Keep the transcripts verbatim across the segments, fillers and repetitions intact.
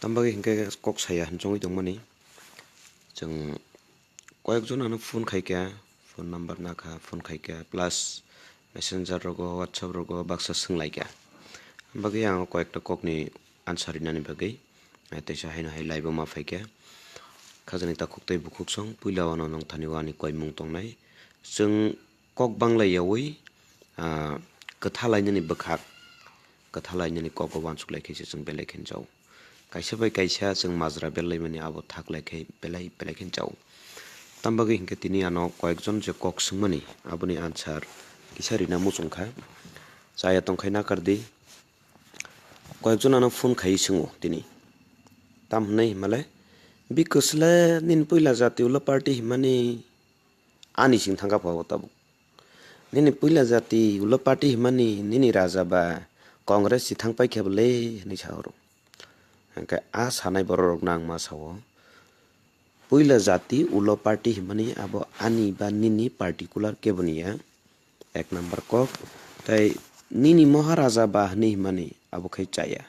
Tamo bagwi hinkhe kok saya hinwi chongwi tongmani. Chwng koyekjon ano phone khaikha, phone number nakha, phone khaikha, plus messenger rogo, WhatsApp rogo baksa swnglaikha. Bagwi ang koyekta kokni answer rinani bagwi, eh, teisa haino hai live o ma phaikha. Khajani takhuk tei bukhuk song puila wano nongthani wani koimung tongnai. Chwng kok banglai yaui, ah, kwtha lainani bwkhak, kwtha lainani kogo uansuk lai khe se chwng belai khe jao. Kaisa bai kaisa chwng majra berlaimani abo thak lai khe belai belai khe jao. Tamo bagwi hinkhe tini ano koyekjon je kok swngmani aboni answer kisa rina muchung kha. Chaya tongkhai nakar di. Koyekjon ano phone khai swngo tini. Tam hwnwi himale, "Bikosle nini puila jati ulo party himani ani sing thangkha pha abo tabuk. Nini puila jati ulo party himani nini raja ba Congress si thangpai khe bole," hwnwi sa horo. Hwnkhe a sanai borok rok nang ma sao. Puila jati ulo party himani abo ani ba nini particular kebo ni ya. Ek number kok. Tai nini Maharaja ba hwnwi himani abo khai chaya.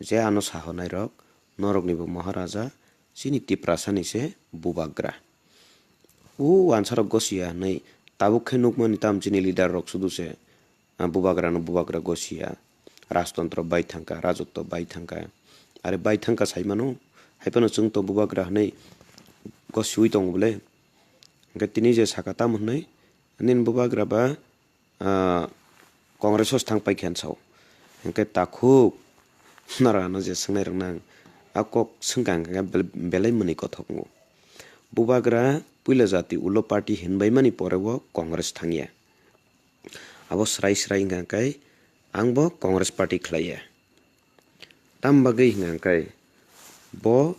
Je ano sahonai rok, norokni bo Maharaja, chini Tiprasa ni se bubagra. O wansarok gosiya hwnwi tabuk khe nukmani tam chini leader rok sudu se, ah, bubagrano bubagra gosiya, rajtontro bai thangkha, rajotto bai thangkha, are bai thangkha sai mano, hai phano chwng to bubagra hwnwi gosiwi tongo bole. Hwnkhe tini je saka tamo hwnwi, nini bubagra ba ah, Congress o thang pai khe ansao. Hwnkhe takhuk nara ano je swngnai rok nang a kok swngkha hwnkhe bel-, belai mwnwi kothok wngo. Bubagra puila jati ulo party hinbaimani pore o Congress thangya. Abo srai srai wngkha hwnkhe ang bo Congress party khlaiya. Tam bagwi hwnka hwnkhe bo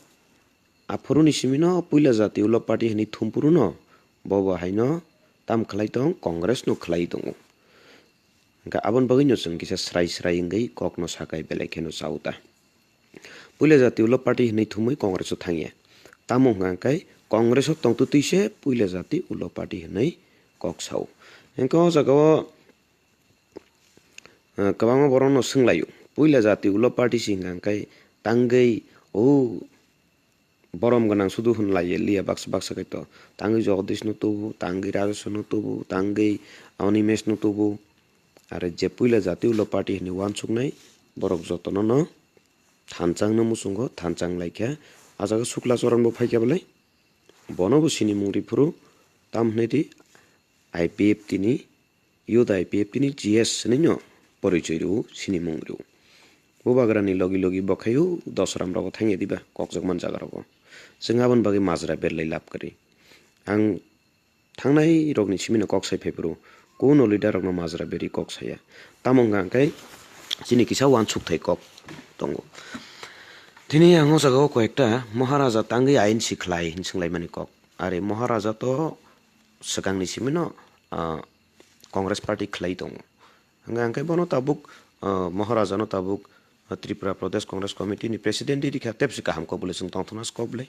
aphuru ni simi no puila jati ulo party hwnwi thum phuru no bo bo hai no tam khlai tong, Congress no khlai tongo. Hwnkhe aboni bagwi no chwng kisa srai srai wngwi kok no sakai belai khe no chao ta. Puila jati ulo party hwnwi thumwi Congress o thangya. Tamo hwnka hwnkhe Congress o tongtwtwi se puila jati ulo party hwnwi kok sao. Hwnkhe o jaga o Ah, kwbangma borokno swnglaio. Puila jati ulo party se hwnka hwnkhe tangwi o borom gwnang sudu hwnlai liya baksa baksa khe to. Tangwi Jagadish no tubu, tangwi Rajesh no tubu, tangwi Animesh no tubu. Are je puila jati ulo party hwnwi uansuknai borok jotono no thanchang no muchungo, thanchang laikha. A jaga Sukla Choron bo phaikha belai. Bono bo sini mung ri phuru tam hwnwi di I P F T ni Youth I P F T ni G S hinwi no porichoi rwo, sini mung rwo. Bubagrani logi logi bo khaio dosram rogo thangya diba kokjak man jaga rogo. Chwng aboni bagwi majra berlai lab kwrwi. Ang thangnai rokni simino kok sai phai phuru kuno leader rokno majra berwi kok saya. Tamo wngkha hwnkhe chini kisa uansukthai kok tongo. Tini ang o jaga o koyekta Maharaja tangwi ain si khlai hin swnglaimani kok. Are Maharaja to swkangni simino, ah, Congress party khlai tongo. Hwnka hwnkhe bono tabuk, ah, Maharaja no tabuk, ah, Tripura Pradesh Congress Committee ni president di rikha tebsi kaham kok bole chwng tongthokna se kok bole.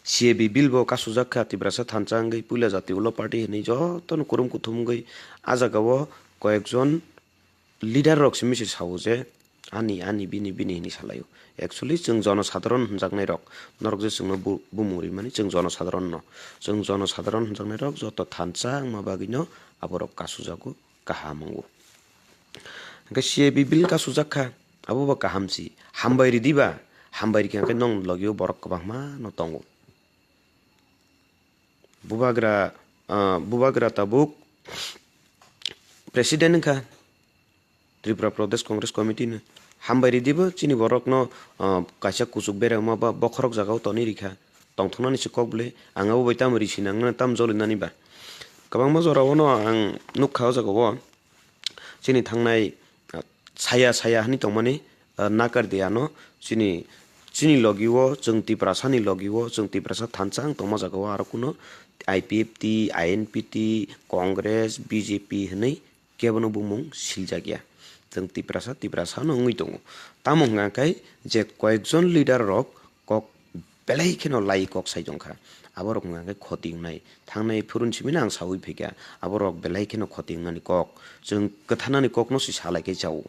C A B bill bo kasujak kha Tiprasa thansa wngwi puila jati ulo party hinwi jotono kurum kuthum wngwi a jaga o koyekjon leader rok simi se sao je ani, ani, bini, bini hinwi salaio. Actually, chwng jonosadharon hwnjaknai rok, norok je chwngno bu-, bumung rimani, chwng jonosadharon no. Chwng jonosadharon hwnjaknai rok joto thansa wngma bagwino aborok kasujago, kaham wngo. Hwnkhe C A B bill kasujak kha, abo bo kaham si. Hambai ridi ba, hambai rikha hwnkhe nong logio borok kwbangma no tongo. Bubagra, ah, bubagra tabuk president wngkha Tripura Pradesh Congress Committee no. Hambai ridi bo chini borok no, ah, kaisa kuchuk berama ba bokhorok jaga o tonwi rikha. Tongthoknani se kok bwle. Ang abo bai tamo risi nangnani, tam joli nani ba. Kwbangma jora o no ang nukha o jaga o. Chini thangnai, ah, saya saya hinwi tongmani, ah, nakar di ano chini, chini logi o chwng Tiprasa ni logi o chwng Tiprasa thansa ang tongma jaga o aro kuno I P F T, I N P T, Congress, B J P hinwi kebono bumung siljak ya. Chwng Tiprasa, Tiprasa no wngwi tongo. Tamo hwnka khe je koyekjon leader rok kok belai kheno lai kok sai tongkha. Aborok hwnka khe khoti wngnai. Thangnai phurun simi no ang saui phaikha. Aborok belai kheno khoti wngnani kok. Chwng kwthanani kokno se salai khe chao.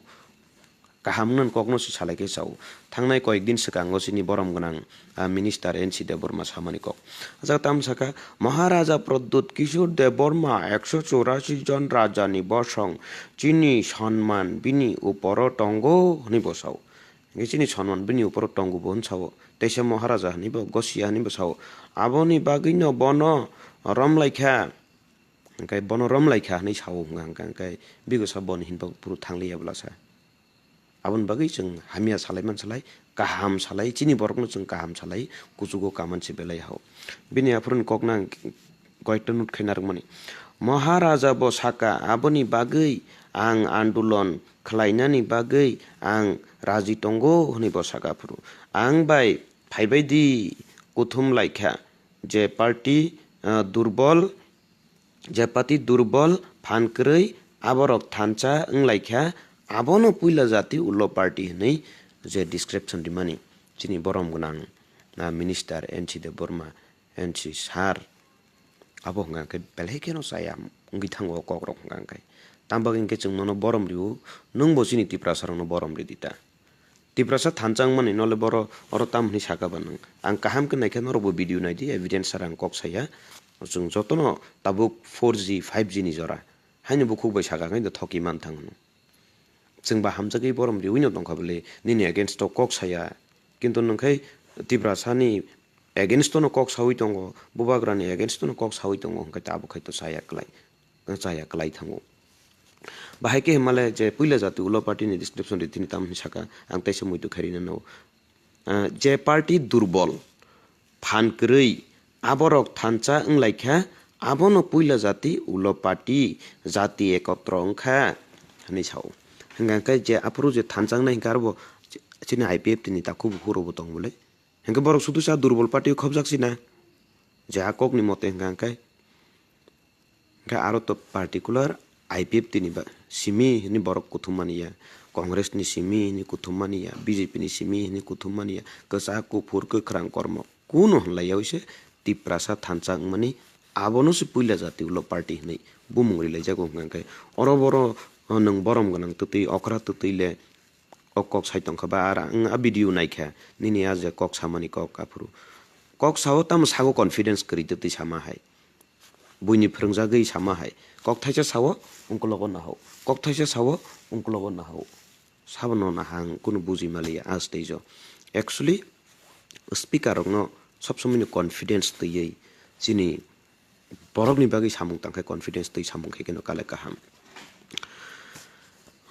kaham nwn kokno se salai khe chao. Thangnai koyek din swkango chini borom gwnang, ah, minister N C Debbarma samani kok. Ajak tam saka, Maharaja Pradyut Kishore Debbarma ekso chorasi jon raja ni bosong chini sonman bini uporo tongo hwnwi bo sao. Hingke chini sonman bini uporo tongo bo hwn sao. Teisa Maharaja hwnwi bo gosiya hwnwi bo sao. Aboni bagwino bono romlaikha, hingke bono romlaikha hwnwi sao hwnka hingka hingke bigosa boni hinba phuru thangliya bwlasa. Aboni bagwi chwng hamya salai man salai, kaham salai, chini borokno chwng kaham salai, kuchugo kaman se belai hao. Bini aphuru ni kokna ang koyekta note khaina rwmani. Maharaja bo saka, aboni bagwi ang andolon khlainani bagwi ang raji tongo hwnwi bo saka phuru. Ang bai phaibai di, kuthum laikha, je party, ah, durbol, je party durbol, phan kwrwi, aborok thansa wnglaikha, abono puila jati ulo party hwnwi je description rimani chini borom gwnang, ah, minister N C Debbarma, N C sir, abo hwnka khe belai kheno chaya wngwi thango o kokrok hwnka khe. Tamo bagwi hwnkhe chwng nono borom rio, nwngbo chini Tiprasarokno borom ridi ta. Tiprasa thansa wngmani nole boro oro tam hwnwi saka ba nwng? Ang kaham khe naikha norokbo video naidi, evidence sara ang kok saya. Chwng jotono tabuk four G, five G ni jora. Haino bukhuk bai saka khe thoki man thango. Chwng ba hamjagwi borom riwi no tongkha bwle, nini against o kok saya. Kintu nwng khai Tiprasani against o no kok sawi tongo, bubagrani against o no kok sawi tongo, hwnkhe tabuk khai to chaya kwlai. Chaya kwlai thango. Bahai khe himale je puila jati ulo party ni description ri tini tam hinwi saka, ang teisa muitu khairina no. Ah, je party durbol, phan kwrwi, aborok thansa wnglaikha, abono puila jati ulo party, jati ekotro wngkha, hwnwi sao. Hwnkha khe je aphuru je thansa wngnai hwnkha arbo chini I P F T ni takhuk bukhuk rokbo tong bwle. Hwnkhe borok sudu sa durbol party o khobjak sina. Je a kokni mote hwnkha khe. Hwnkhe aro to particular I P F T ni ba simi hwnwi borok kuthum mani ya, Congress ni simi hwnwi kuthum mani ya, B J P ni simi hwnwi kuthum mani ya, kwchak, kuphur, kwkhrang, kormo kuno hwnlai yaui se Tiprasa thansa wngmani abono se puila jati ulo party hwnwi bumung rilaijago hwnkha khe oro boro, o, nwng borom gwnang twtwi okra twtwi le o kok sai tongkha ba ar ang a video naikha nini a je kok samani kok aphuru kok sao tamo sago confidence kwrwi twtwi sama hai. Buini phwrwngjagwi sama hai. Kok thaisa sao, ungkulogo nahao. Kok thaisa sao, ungkulogo nahao. Sabono nahang kunu buji maliya, as teijo. Actually, speaker rokno sob somoi no confidence twiwi chini borokni bagwi samung tangkhe confidence twi samung khe keno kale kaham.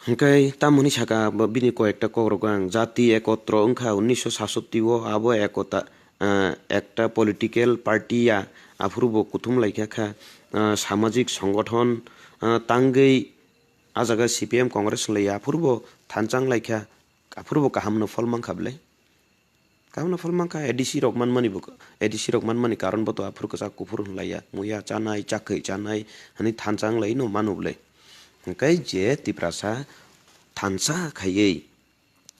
Hwnkhe tamoni saka bo bini koyekta kokrok ang jati ekotro wngkha unnish satsotti o abo ekota, ah, ekta political party ya, aphuru bo kuthum laikha kha, ah, samajik songothon, ah, tangwi ah jaga C P M Congress wnglaia, aphuru bo thansa wnglaikha, aphuru bo kaham no phol mankha bwle. Kaham no phol mankha, A D C rok manmani bo, A D C rok manmani karon bo to aphuru kwchak kuphur hwnlaiya, muya chanai, chakhwi chanai, hani thansa wnglaino manu bwle. Hwnkhe je Tiprasa thansa khaiwi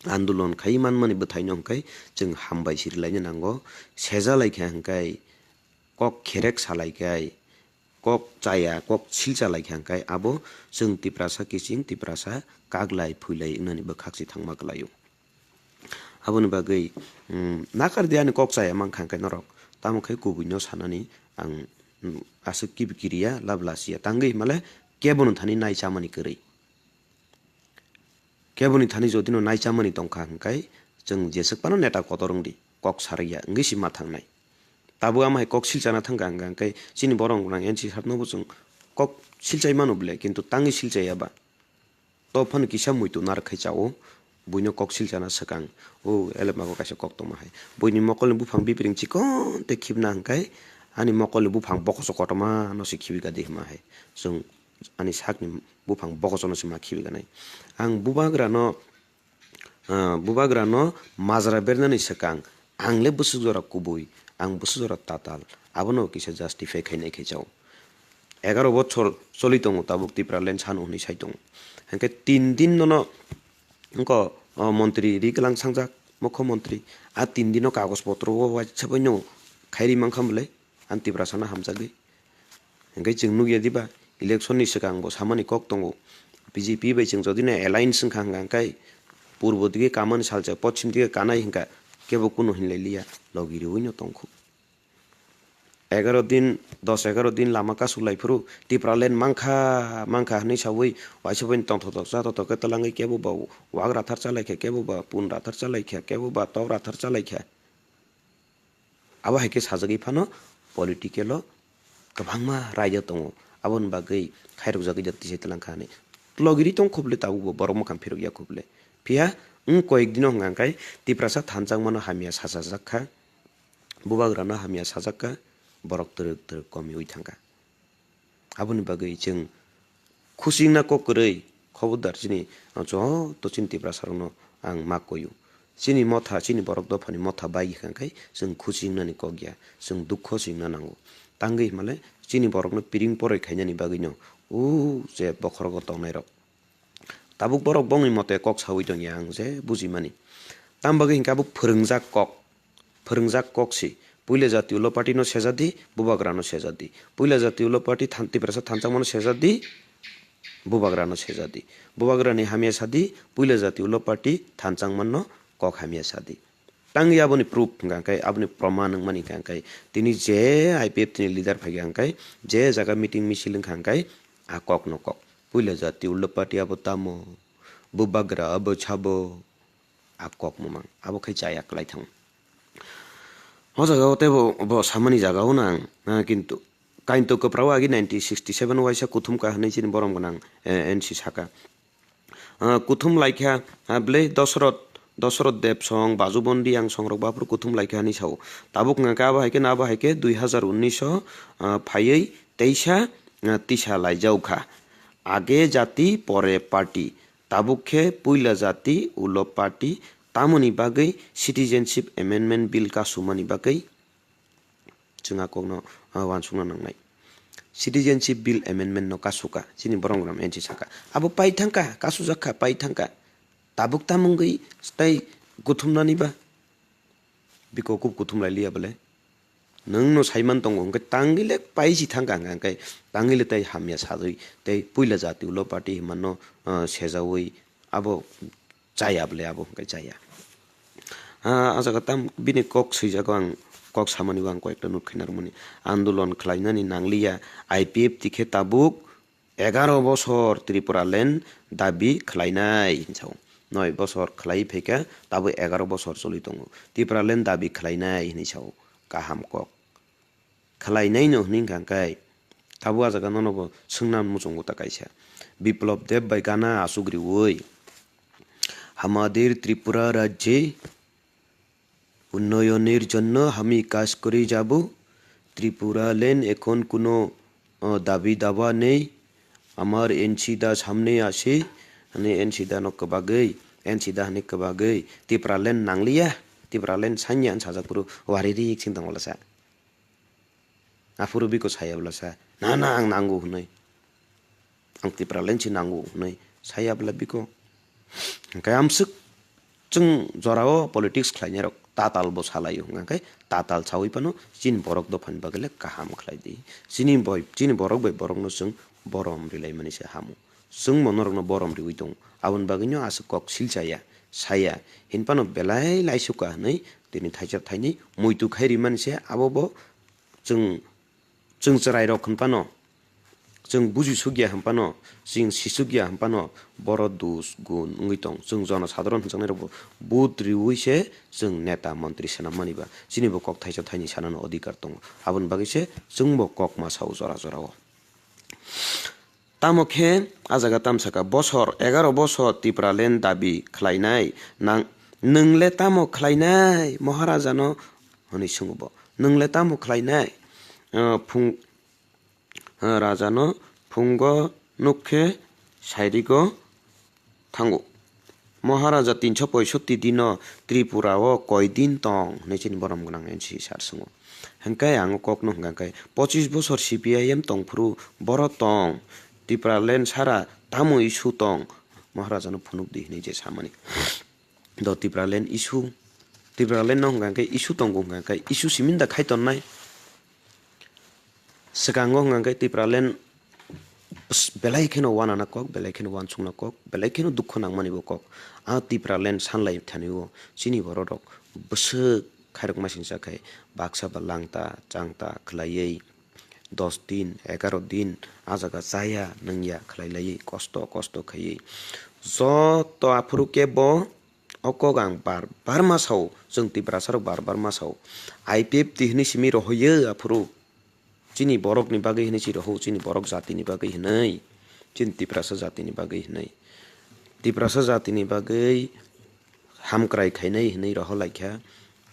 andolon khai manmani bwthaino hwnkhe chwng hambai sirilaina nango, seja laikha hwnkhe kok kherek salaikhai, kok chaya, kok silcha laikha hwnkhe abo chwng Tiprasa kiching, Tiprasa kaglai, phuilai wngnani bwkhak se thangma kwlaio. Aboni bagwi, mm, nakar de ani kok chaya mankha hwnkhe norok, tamo khe kubui no sanani ang, mm, aswk kibi kiriya, lab lasiya, tangwi himale kebono thani nai chamani kwrwi. Keboni thani jodi no nai chamani tongkha hwnkhe chwng jeswk phano neta kotor wngdi, kok sarya wngwi si ma thangnai. Tabuk ama hai kok silchana thangkha hwnkhe chini borok wngkha N C sir no bo chwng kok silchai mano bwle, kintu tangwi silchaya ba. To phano kisa muitu nar khai chao, buino kok silchana swkang, o elemago kaisa kok tongma hai. Buini mokolni buphang bipring chikon tei khibna hwnkhe ani mokolni buphang bokoso kotorma no se khibi kadi hwnma hai. Chwng ani sakni buphang bokosono se ma khibi ganai. Ang bubagrano, ah, bubagrano majra bernani swkang ang le bwswk jora kubui, ang bwswk jora tatal, abono kisa justify khainai khe chao. Egaroh bochor choli tongo tabuk Tipraland sano hwnwi sai tongo. Hwnkhe tin din nono wngkha, o, montri ri kwlang sangjak, mukhyamantri. A tin dino kagoj potro o waisa bai no khairi mankha bwle, ang Tiprasano hamjagwi. Hwnkhe chwng nukya diba, election ni swkang bo samani kok tongo, B J P bai chwng jodi no alliance wngkha hwnkhe purbo dige kamani salsa, pochim dige kanai hingka kebo kunu hinlai liya, logi riwi no tongkhu. Egaro din, dos egaro din lama kasuk lai phuru Tipraland mankha, mankha hinwi sawi waisa bai tongthotok chathotok khe twlangwi kebo ba wagra thar chalaikha, kebo ba pun rathar chalaikha, kebo ba tok rathar chalaikha. Abo hai khe sajagwi phano political o kwbangma raida tongo, aboni bagwi khairokjagwi da tisai twlangkha hinwi. Logiri tong khuble tabukbo borok mwkhang phirok ya khuble. Phiya wng koyek dino hwnka hwnkhe Tiprasa thanjakmano hamya sachajak kha, bubagrano hamya sajak kha, borok twrwk twrwk komiui thangkha. Aboni bagwi chwng khusi wngna kok kwrwi, khobordar chini joto chini Tiprasarokno ang ma koio. Chini motha, chini borok dophani motha bai hwnkha khe chwng khusi wngnani kok ya, chwng dukho se wngna nango. Tangwi hwnmale chini borokno piring poroi khainani bagwino o je bokhorogo tongnairok. Tabuk borok bongni mote kok saui tongya ang je bujimani. Tam bagwi hwnkhe abo phwrwngjak kok. Phwrwngjak kok si. Puila jati ulo party no sejadi, bubagra no sejadi. Puila jati ulo party than-, Tiprasa thanchangmano sejadi, bubagra no sejadi. Bubagra ni hamya sadi, puila jati ulo party thanchangman no kok hamya sadi. Tangwi aboni proof hwnkha khe, aboni proman wngmani hwnkha khe, tini je I P F T ni leader phaikha hwnkhe, je jaga meeting misil wngkha hwnkhe, a kok no kok. Puila jati ulo party abo tamo, bubagra abo sabo, a kok mwmang abo khai chaya kwlai thango. O jaga o teibo bo samani jaga o nang, ah, kintu kainto kwpra o agi nineteen sixty seven waisa kuthum ka hwnwi chini borom gwnang, eh, N C saka. Ah, kuthum laikha, ah, ble Dosrot, Dosrot Deb song, Baju Bondi ang song rok baphuru kuthum laikha hwnwi sao. Tabuk hwnka khe abo hai khe na abo hai khe dui hazar unnish o, ah, phaiwi teisa, ah, tisa laijao kha. Age jati pore party. Tabuk khe puila jati ulo party tamoni bagwi Citizenship Amendment Bill kasumani bagwi chwng a kokno, ah, uansukna nangnai. Citizenship Bill Amendment no kasuka chini borom gwnang N C saka. Abo pai thangkha, kasujak kha, pai thangkha. Tabuk tamungwi tei kuthumnani ba? Biko kub kuthum lai liya bole. Nwng no saiman tongo, hwnkhe tangwi le paisi thangkha, hwnkhe tangwi le tei hamya sajwi, tei puila jati ulo party hinmano, ah, sejaui abo chaya bole, abo hwnkhe chaya. Ah, a jaga tam bini kok swijago ang, kok samani bo ang koyekta note khaina rwmani. Andolon khlainani nangliya, I P F T khe tabuk egaro bosor Tripuraland dabi khlainai hinwi sao. Noi bosor khlai phaikha, tabuk egaro bosor choli tongo. Tripuraland dabi khlainai hinwi sao. Kaham kok. Khlainaino hwnwi hwnkha khe, tabuk a jaga nono bo swngna muchungo ta kaisa. Biplab Deb bai gana aswk riui, "Hamader Tripura rajye unnoyoner jonno hami kaj kore jabo, Tripuraland ekhon kono, o, dabi dawa nei, amar N C da samne ase," hwnwi N C da no kwbagwi, N C da hwnwi kwbagwi, "Tipraland nangliya, Tipraland sanya," hwn sajak phuru wari rik sing tongo lasa. Aphuru biko saya bwlasa, "Na, na, ang nango," hwnwi. "Ang Tipraland se nango," hwnwi saya bwla biko. Hwnkhe amswk chwng jorao politics khlainairok tatal bo salaio, hwnkhe tatal saui phano chini borok dophani bagwi le kaham khlai di. Chini boi, chini borok bai borokno chwng borom rilaimani se hamo. Chwng bo norokno borom riui tongo. Aboni bagwino aswk kok silchaya, saya. Hinphano belai laisuka hwnwi tini thaisa thaini muitu khai rimani se abo bo chwng, chwng chwrairok hinphano, chwng bujisukya hinphano, chwng sisukya hinphano, boro dus gun wngwi tong. Chwng jonosadharon hinjaknairokbo vote riui se chwng neta montri swnam maniba. Chinibo kok thaisa thaini sanani odhikar tongo. Aboni bagwi se chwngbo kok ma sao jora jorao. Tamo khe a jaga tamsaka, "Bosor, egaro bosor Tipraland dabi khlainai nang, nwng le tamo khlainai Maharajano?" hwnwi swngo bo. "Nwng le tamo khlainai?" Ah, phung-, ah, rajano phungo nuk khe sairigo thango. Maharaja tinso poisotti dino Tripura o koi din tong hinwi chini borom gwnang N C sar swngo. Hwnkhe ang o kokno hwnkha khe, "Pochis bosor C P I M tongphuru boro tong, Tipraland sara tamo issue tong, Maharaja no phunuk di," hinwi je samani. Do Tipraland issue, Tipraland no hwnkha khe issue tongo hwnkha khe, issue simin da khai tonnai. Swkango hwnkha khe Tipraland Belai kheno wanana kok, belai kheno wansukna kok, belai kheno dukho nangmani bo kok. A Tipraland sanlai thani o chini borok rok bwswk khairokma singcha khai baksa ba langta changta khlaiwi dos din, egaro din a jaga chaya nungya khlai laiwi kosto kosto khaiwi joto aphuru kebo o kok ang bar bar ma sao, chwng Tiprasa rok bar bar ma sao. I P F T hinwi simi rohoyo aphuru. Chini borok ni bagwi hinwi si rohor, chini borok jati ni bagwi hinwi, chini Tiprasa jati ni bagwi hinwi, Tiprasa jati ni bagwi hamkrai khainai hinwi rohor laikha.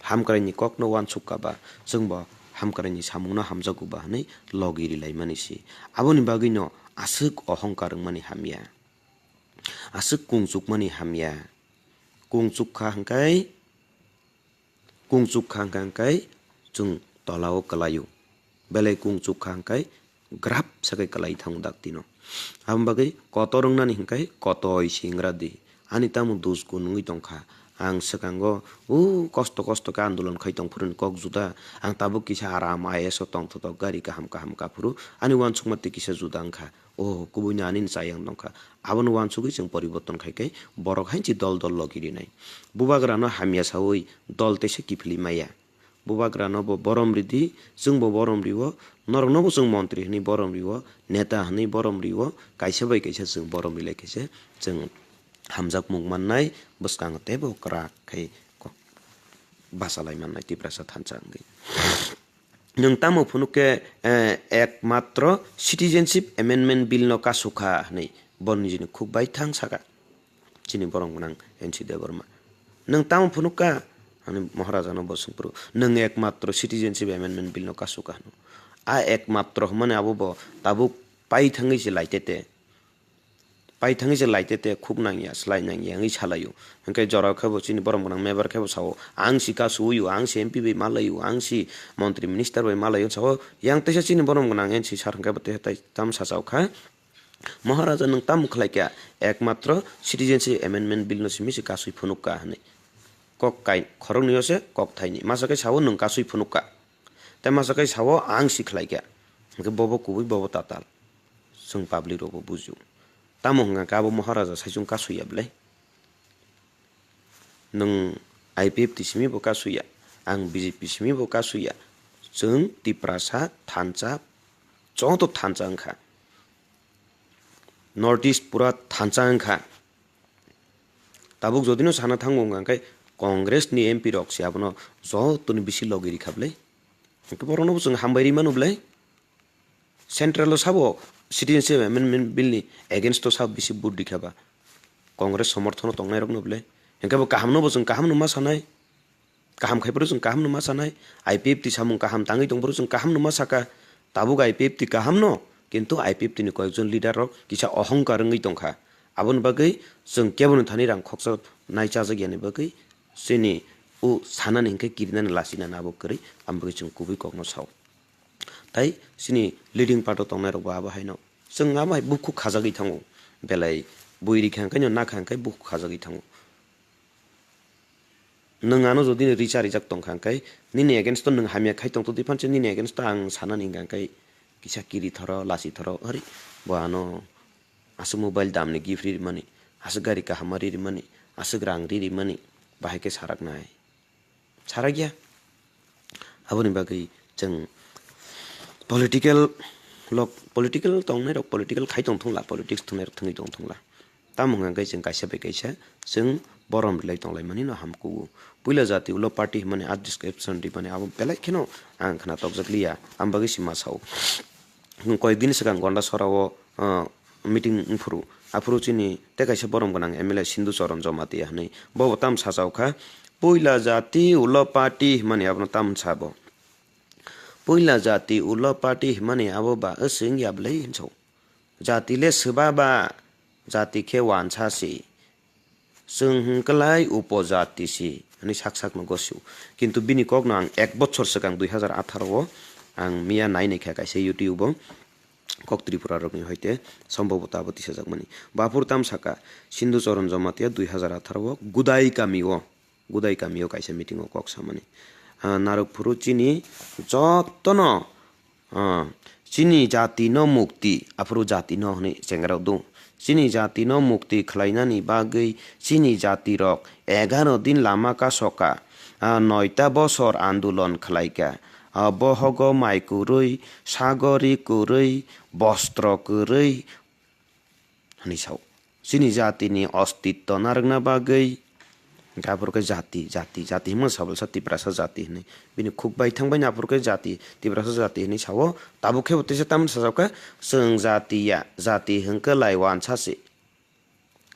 Hamkrai ni kok no wansuk kha ba, chwng bo hamkrai ni samung no hamjago ba hinwi logi ri lai mani si. Aboni bagwi no aswk ohongkar wng mani hamya, aswk kung chuk mani hamya. Kung chuk kha hwnkhe, kung chuk kha hwnkhe chwng tola o kwlai o. Belai kung chuk kha hwnkhe grap sakai kwlai thango dakti no. Aboni bagwi kotor wngnani hwnkhe kotoi si wngra di. Ani tamo dos gun wngwi tongkha. Ang swkango o kosto kosto khe andolon khai tongphuru ni kok juda. Ang tabuk kisa aram I A S o tongthotok gari kaham kaham kaphuru ani wansukma twi kisa juda wngkha. O kubui no ani ni chayang tongkha. Abono wansugwi chwng poriborton khai khe borok hai se dol dol logi rinai. Bubagra no hamya sawi dol teisa kiphilwi maya. Bubagra no bo borom ridi, chwng bo borom rio, norok no bo chwng montri hinwi borom rio, neta hinwi borom rio, kaisa bai kaisa chwng borom rilai khe se chwng hamjakmung mannai, bwskango teibo kwrak khai ko-, bachalai mannai Tiprasa thansa wngwi. Nwng tamo phunuk khe, eh, ekmatro Citizenship Amendment Bill no kasukha hinwi bo nijini khuk bai thang saka. Chini borok gwnang N C Debbarma. Nwng tamo phunuk kha? Ani Maharaja no bo swngphuru. Nwng ekmatro Citizenship Amendment Bill no kasukha hwno. A ekmatro hwnmani abo bo tabuk pai thangwi se laitete. Pai thangwi se laitete khuk nangya, slai nangya wngwi salaio. Hwnkhe jora khe bo chini borom gwnang mebar khe bo sao, "Ang si kasui o, ang si M P bai malai o, ang si montri minister bai malai o," sao. Yang teisa chini borom gwnang N C sir hwnkhe bo teisa tai tam sachaokha. Maharaja nwng tamo khlai kha? Ekmatro Citizenship Amendment Bill no simi se kasui phunuk kha hinwi. Kok kai khoroknwi o se kok thaini. Masa khe sao nwng kasui phunuk kha. Tei masa khe sao ang si khlai kha. Hwnkhe bobo kubui bobo tatal. Chwng public rok bo bujio. Tamo hwnkha khe abo Maharaja saichung kasui ya belai? Nwng I P F T simi bo kasui ya, ang B J P simi bo kasui ya. Chwng Tiprasa thansa, joto thansa wngkha. North East pura thansa wngkha. Tabuk jodi no sana thango wngkha khe Congress ni M P rok se abono jotoni bisi logi rikha belai. Hwnkhe borokno bo chwng hambai ri mano belai. Central o sabo Citizenship Amendment Bill ni against o sabo bisi vote rikha ba Congress somorthono tongnai rokno belai. Hwnkhe bo kaham no bo chwng kaham no ma sanai. Kaham khai phuru chwng kaham no ma sanai, I P F T samung kaham tangwi tong phuru chwng kaham no ma saka. Tabuk I P F T kaham no, kintu I P F T ni koyekjon leader rok kisa ohongkar wngwi tongkha. Aboni bagwi chwng keboni thani rang khoksa nai chajak yani bagwi chini o sanani hinkhe kirinani lachinani abo kwrwi, aboni bagwi chwng kubui kokno sao. Tai chini leading part o tongnai rok bo abo haino chwng abo hai bukhuk khajagwi thango, belai bui rikha hwnkhe no nakha hwnkhe bukhuk khajagwi thango. Nwng ano jodi ni richa rijak tongkha hwnkhe, nini against o nwng hamya khai tongtodi phanse, nini against o ang sanani hwnkha hwnkhe kisa kiri thoro, lachi thoro, ari bo ano aswk mobile dam ni gift ri rimani, aswk gari kaham ma ri rimani, aswk rang ri rimani, bahai khe saraknai. Sarakya. Aboni bagwi chwng political lok, political tongnai rok, political khai tong thungla, politics thungnai rok thungwi tong thungla. Tamo hwnka khe chwng kaisa bai kaisa chwng borom rilai tonglaimani no hamkugo. Puila jati ulo party hwnmani a description rimani abo belai kheno ang khna tokjak liya, ang bagwi se ma sao. Koyek din swkang Gondasora o, ah, meeting wngphuru, aphuru chini tei kaisa borom gwnang M L A Sindhu Charan Jamatia hwnwi, bo bo tam sachaokha, "Puila jati ulo party," hwnmani abono tam sabo. "Puila jati ulo party," hwnmani abo ba wswng ya belai hinso. Jati le swba ba, jati khe wansa si. Chwng hwnkhe lai upojati si, hwnwi sak sakno gosio. Kintu bini kokno ang ek bochor swkang dui hazar atharo o ang miya nai naikha kaisa YouTube o, kok Tripura rokni hoite sombobota abo tisajakmani. Baphur tam saka, Sindhu Charan Jamatia dui hazar atharo o Gudai kami o, Gudai kami o kaisa meeting o kok samani. Ah, narwk phuru chini jotono, ah, Chini jati no mukti, aphuru jati no hwnwi chengrok do. Chini jati no mukti khlainani bagwi chini jati rok egaro din lama kasoka, ah, noita bosor andolon khlaika. Ah, bohogo mai kwrwi, sagori kwrwi, bostro kwrwi, hwnwi sao. Chini jatini ostitto narwkna bagwi, hwnkhe aphuru khe jati, jati, jati hwnma sabalsa Tiprasa jati hwnwi. Bini khuk bai thang baino aphuru khe jati, Tiprasa jati hwnwi sao. Tabuk khe bo teisa tamni sajak kha, chwng jati ya, jati hwnkhe lai wansa se.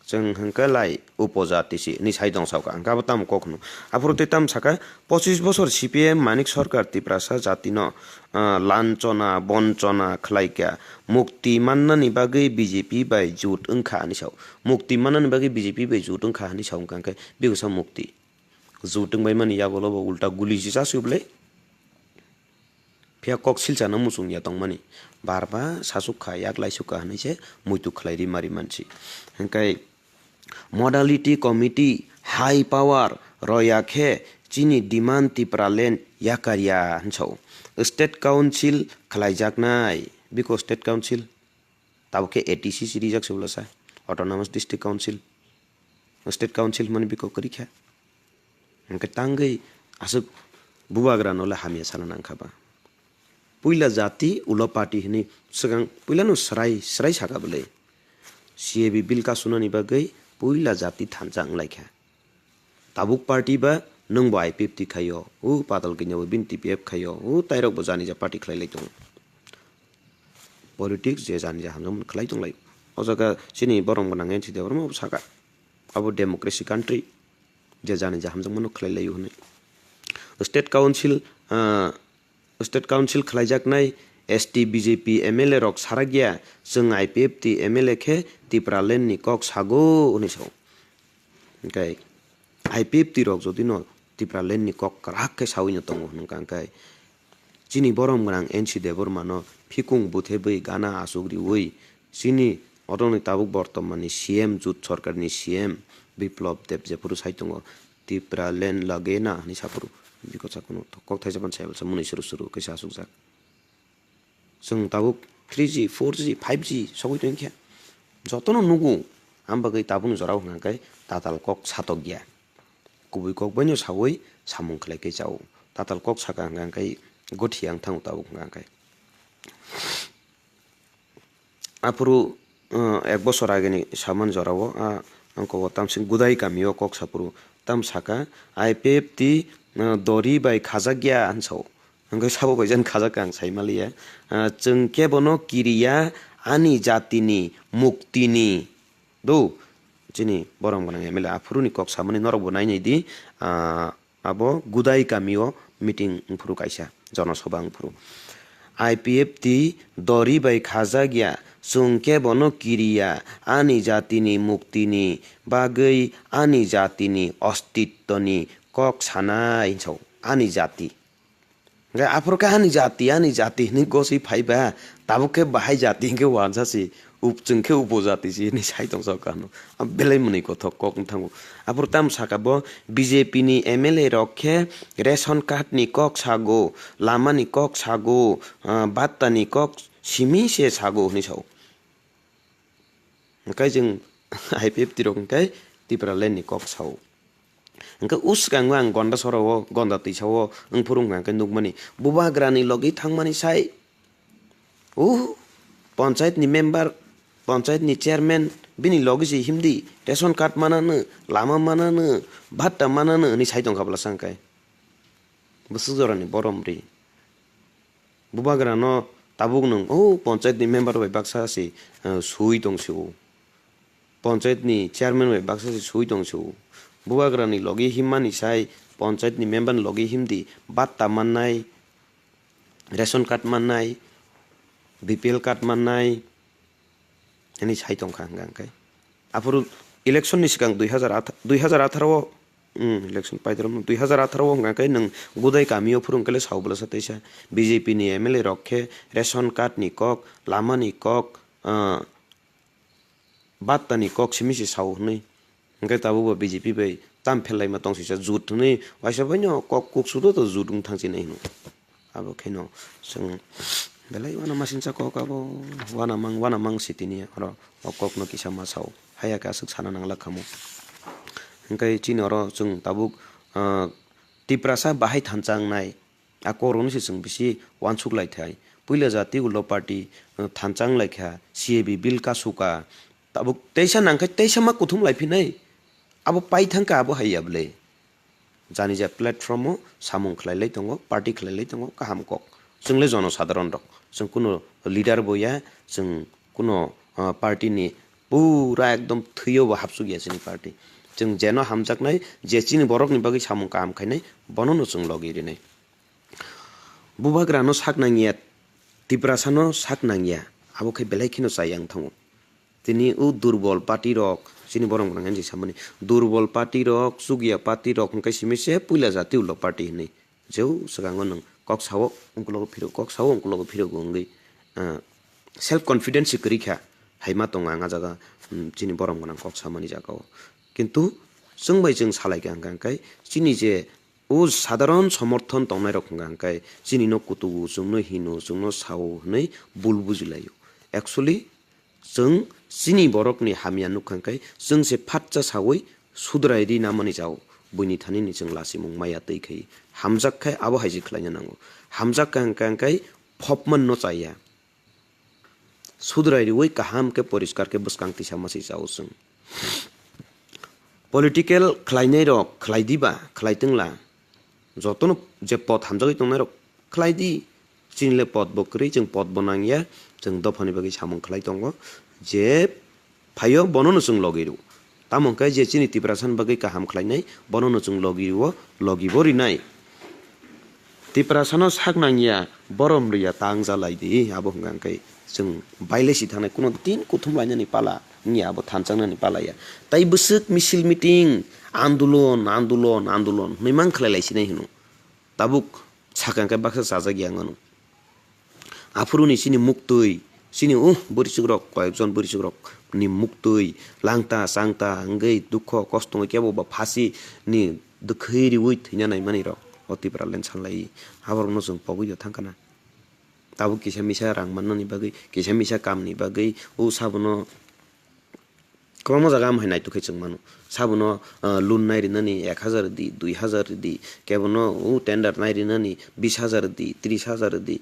Chwng hwnkhe lai upojati se hwnwi sai tong sao kha. Hwnkhe abo tamo kok hwno. Aphuru tei tamo sakha, pochis bosor C P M Manik Sarkar Tiprasa jatino, ah, lanchona, bonchona khlaikha, mukti mannani bagwi B J P bai jut wngkha hwnwi sao. Mukti mannani bagwi B J P bai jut wngkha hwnwi sao, wngkha khe bigwsa mukti. Jut wngbaimani yagulo bo ulta guli se chasubole. Phiya kok silchano muchung ya tongmani. Bar bar sasuk kha, yak laisuk kha hwnwi se muitu khlai ri mari mansi. Hwnkhe modality committee high power roya khe chini demand Tipraland yakar ya hwnwi sao. State Council khlaijaknai, biko State Council tabuk khe A T C si rijak se ulo sa, Autonomous District Council, State Council hwnmani biko kwrwi kha. Hwnkhe tangwi aswk bubagrano le hamya sana nangkha ba. Puila jati ulo party hwnwi swkang puilano swrai swrai saka bwle. C A B bill kasunani bagwi puila jati thansa wnglaikha. Tabuk party ba nwng bo I P F T khaio, o Patal Kanya bo bini T P F khaio, o tairok bo jani ja party khlai lai tongo. Politics je jani ja hamjakmani khlai tong lai. O jaga chini borom gwnang N C Debbarma bo saka. Abo democracy country, je jani ja hamjakmano khlai laio hwnwi. State Council, ah, State Council khlaijaknai S T B J P M L A rok sarakya, chwng I P F T M L A khe Tipraland ni kok sago hwnwi sao. Hwnkhe I P F T rok jodi no Tipraland ni kok kwrak khe sawi no tongo hwnwi kha, hwnkhe chini borom gwnang N C Debbarma no phikung buthe bwi gana aswk riwi chini odoni tabuk bortomani C M jut sorkar ni C M Biplab Deb jephuru sai tongo, "Tipraland lage na," hwnwi saphuru bikosa kunu kok thaisa phano sai balsa mwnwi suru suru khe sa aswkjak. Chwng tabuk three G, four G, five G sogwi tongkha. Jotono nugo, am bagwi tabukni jorao hwnkha khe tatal kok satokya. Kubui kok baino sawi samung khlai khe chao. Tatal kok saka hwnkha khe gothi ang thango tabuk hwnkha khe. Aphuru, uh, ek bosor ageni saman jorao, ah, ang kobo tamsing Gudai kamio kok saphuru tam saka, "I P F T, uh, dori bai khajakya," hwn sao. Hwnkhe sabo bai jan khajak ang sai maliya. Ah, chwng khe bono kiriya ani jatini, muktini. Do, chini borom gwnang M L A aphuruni kok samani norok bo nai nai di. Ah, abo Gudai kamio meeting wngphuru kaisa, jonosobha wngphuru. "I P F T dori bai khajak ya, chwng khe bono kiriya ani jatini, muktini bagwi ani jatini ostittoni kok sanai," hwn sao, ani jati. Hwnkhe aphuru khe ani jati, ani jati hwnwi goswi phaiba, tabuk khe bahai jati hwnkhe wansa si, up-, chwng khe upojati si hwnwi sai tongsa kha hwno. A belai mwnwi kothok kok wng thango. Aphuru tamo saka bo B J P ni M L A rok khe ration card ni kok sago, lama ni kok sago, ah, batta ni kok simi se sago hwnwi sao. Hwnkhe chwng I P F T rok hwnkhe Tipraland ni kok sao. Hwnkhe o swkango ang Gonda soro o, Gonda twisa o wngphuru hwnkha hwnkhe nukmani, bubagrani logi thangmani sai. O panchayat ni member, panchayat ni chairman, bini logi se himdi, ration card manano, lama manano, bhatta manano hwnwi sai tongkha bwlasa hwnkhe. Bwswk jorani borom ri. Bubagrano tabuk nwng o panchayat ni member bai baksa se, eh, sui tong se o. Panchayat ni chairman bai baksa se sui tong se o. Bubagrani logi himmani sai panchayat ni member ni logi himdi, batta mannai, ration card mannai, B P L card mannai, hwnwi sai tongkha hwnkha hwnkhe. Aphuru election ni swkang dui hazar atharo, dui hazar atharo o, um, election paidoro dui hazar atharo o hwnkha khe nwng Gudai kamio phuru hwnkhe le sao bwlasa teisa B J P ni M L A rok khe ration card ni kok, lama ni kok, ah, batta ni kok simi se sao hwnwi. Hwnkhe tabuk bo B J P bai tam phel laima tong sisa jut hwnwi waisa bai no kok kuk sudo to jut wng thang sinai hwno. Abo khe no chwng Belai uanama singcha kok abo, uanamang, uanamang si tini oro o kokno kisa ma sao. Haiya khe aswk sana nang la khamu. Hwnkhe chini oro chwng tabuk, ah, Tiprasa bahai thansa wngnai, a kokrokno se chwng bisi uansuk lai thai. Puila jati ulo party, ah, thansa wng lai kha, C A B bill ka suka. Tabuk teisa nang khe teisa ma kuthum lai phinai. Abo pai thang kha abo hai ya bwle. Jani ja platform o samung khlai lai tongo, party khlai lai tongo, kaham kok. Chwng le jono sadharon rok. Chwng kuno leader bo ya, chwng kuno, ah, party ni pura ekdom thwi o bo hapsuk ya chini party. Chwng jeno hamjaknai, je chini borok ni bagwi samung kaham khainai, bono no chwng logi rinai. Bubagra no sak nang ya, Tiprasa no sak nang ya, abo khe belai kheno chaya wng thango. Tini o durbol party rok, chini borok rok hinwi samani, durbol party rok, chukya party rok hwnkhe simi se puila jati ulo party hinwi. Jeu swkango nwng kok sao, ungkulogo phiro, kok sao, ungkulogo phiro wngwi, ah, self confidence se kwrwi kha, hai ma tongo ang ah jaga, um, chini borom gwnang kok samani jaga o. Kintu chwng bai chwng salai kha hwnkha hwnkhe chini je o sadharon somorthon tongnai rok hwnkha hwnkhe chini no kutugo, chwngno hino, chwngno sao hwnwi bul bujilaio. Actually, chwng chini borokni hamya nukha hwnkhe chwng se phatsa saui sudrai ri namani jao buini thanini chwng lachimung maya twi khai hamjak khai abo hai se khlaina nango. Hamjak kha hwnkha hwnkhe phopman no chaya. Sudrai riui kaham khe poriskar khe bwskang tisa masi chao chwng. Political khlainai rok khlai diba, khlai twngla. Jotono je pod hamjagwi tongnai rok khlai di. Chini le pod bo kwrwi, chwng pod bo nang ya. Chwng dophani bagwi samung khlai tongo. Je phaio bono no chwng logi rw. Tamo hwnkhe je chini Tiprasani bagwi kaham khlainai, bono no chwng logi rw, logi bo rinai. Tiprasano sak nang ya, borom rw ya, ta wngja lai di, abo hwnkha hwnkhe chwng bailesi thangnai, kuno din kuthum lainani pala wngya, abo thansa wngnani pala ya. Tai bwswk misil meeting, andolon, andolon, andolon hwnwi mang khlai lai sinai hwno. Tabuk sakha hwnkhe baksa chajak ya wngmano. Aphuruni chini muktwi, chini, uh, bwrwichwkrok, koyekjon bwrwichwkrokni muktwi langta changta wngwi dukho kosto wngwi kebo ba phasini dwkhwi riui thwina naimanirok o Tipraland sanlai. Aborokno chwng pogwi thangkhana. Tabuk kisa misa rang mannani bagwi, kisa misa kamni bagwi, o sabono kwbangma jaga am hai naituk khe chwng mano. Sabono, ah, loan nai rinani ek hazar di, dui hazar di, kebono o tender nai rinani bis hazar di, tris hazar di.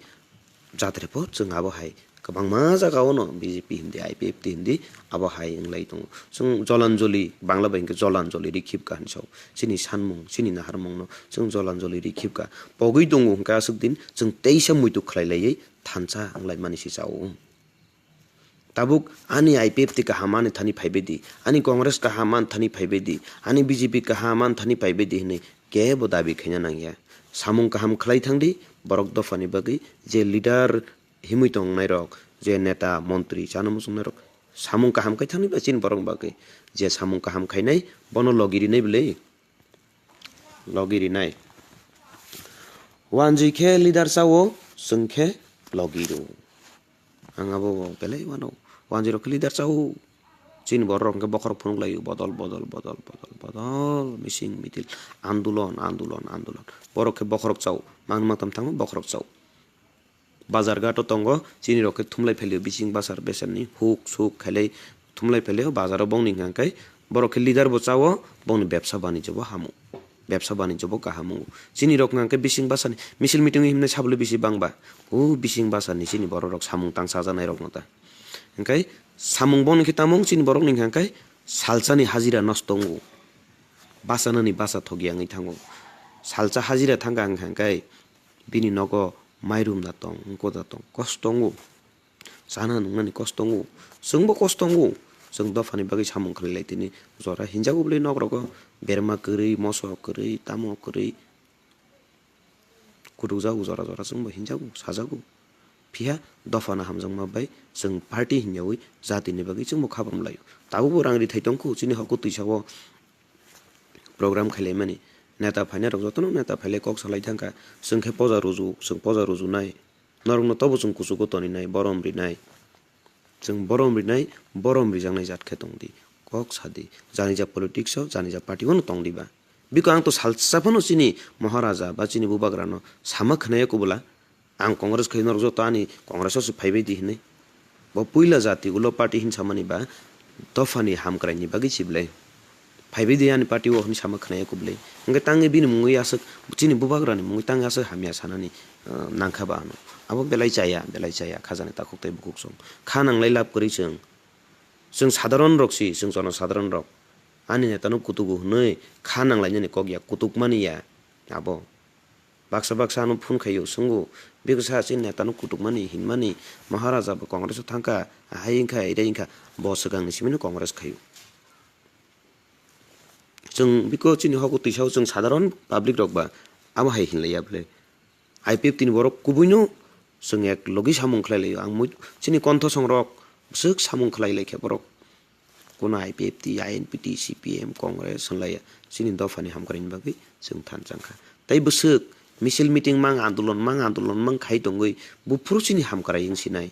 Jatre po chwng abo hai kwbangma jaga o no B J P hindi, I P F T hindi abo hai wnglai tongo. Chwng jolanjoli, Bangla bai hwnkhe jolanjoli rikhipka hinwi sao. Chini sanmung, chini naharmung no chwng jolanjoli rikhipka. Pogwi tongo hwnkhe aswk din chwng teisa muitu khlai laiwi thansa wnglaimani se chao. Tabuk ani I P F T kaham ani thani phaibai di, ani Congress kaham ani thani phaibai di, ani B J P kaham ani thani phaibai di hinwi kebo dabi khaina nangya. Samung kaham khlai thangdi, borok dophani bagwi je leader himwi tongnai rok, je neta, montri, chana muchungnai rok, samung kaham khai thangdi ba chini borok bagwi je samung kaham khainai bono logi rinai bwle. Logi rinai. Wanjwi khe leader chao, chwng khe logi rw. Ang abo bo belai uanw. Wanjwi rok khe leader chao. Chini borok rok hwnkhe bokhorok phunuk laio, bodol, bodol, bodol, bodol, bodol, mising mitil, andolon, andolon, andolon. Borok khe bokhorok chao, mangni mangtam thangma bokhorok chao. Bazar ghato tongo, chini rok khe thumlai phailio bising basar beserni huk suk khailai thumlai phailio, bazaro bongni hwnkha khe borok khe leader bo chao, bongni bebsa banijyo bo hamo, bebsa banijyo bo kaham wngo. Chini rok hwnkha khe bising basarni misil meeting himnai sabole bisi bangba, o bising basarni chini borok rok samung tang chajaknai rokno ta. Hwnkhe samung bongni khe tamo wng chini borokni hwnkha khe salsani hajira nosto wngo, basanani basa thokya wngwi thango, salsa hajira thangkha hwnkha khe bini nogo mairum da tong, wngko da tong, kosto wngo. Chana nungnani kosto wngo. Chwngbo kosto wngo. Chwng dophani bagwi samung khlai lai tini jora hinjago bwlwi nok rogo berma kwrwi, moso kwrwi, tamo kwrwi. Kutukjago jora jora chwngbo hinjago, sajago. Phiya dophano hamjakma bai chwng party hinyawi jatini bagwi chwngbo kha bam laio. Tabukbo rang rithai tongkhu chini hoko twisao program khailaimani. Neta phainai rok jotono neta phailai kok salai thangkha. Chwng khe poja ruju, chwng poja rujunai. Norokno tobo chwng kuchugo toninai, borom rinai. Chwng borom rinai, borom rijaknai jat khe tongdi. Kok sadi. Janija politics o, janija party o no tongdi ba. Biko ang to salsa phano chini Maharaja ba chini Bubagrano sama khwnaya kubula. Ang Congress khai norok joto ani Congress o se phaibai di hinwi. Bo puila jati ulo party hin samani ba dophani hamkraini bagwi si belai. Phaibai di ani party o hin sama khwnaya ku belai. Hwnkhe tangwi bini mungwi aswk chini bubagrani mungwi tangwi aswk hamya sanani, uh, nangkha ba ano. Abo belai chaya, belai chaya khajani takhuk tei bukhuk song. Kha nanglai lab kwrwi chwng. Chwng sadharon rok si, chwng jono sadharon rok. Ani neta no kutugo hwnwi kha nanglainani kok ya, kutukmani ya. Abo. Baksa baksa ano phone khaio, swngo, "Biksa chini neta no kutukmani, hinmani, Maharaja bo Congress o thangkha, ahai wngkha, irai wngkha," bo swkangni simi no Congress khaio. Chwng biko chini hogo twisao chwng sadharon public rok ba abo hai hinlaiya bwle. I P F T ni borok kubui no chwng ek logi samung khlai laio. Ang mui-, chini kontho song rok bwswk samung khlai lai khe borok. Kuno I P F T, I N P T, C P M, Congress hwnlaiya chini dophani hamkraini bagwi chwng thansa wngkha. Tei bwswk misil meeting mang, andolon mang, andolon mang khai tongwi buphuru chini hamkrai wng sinai.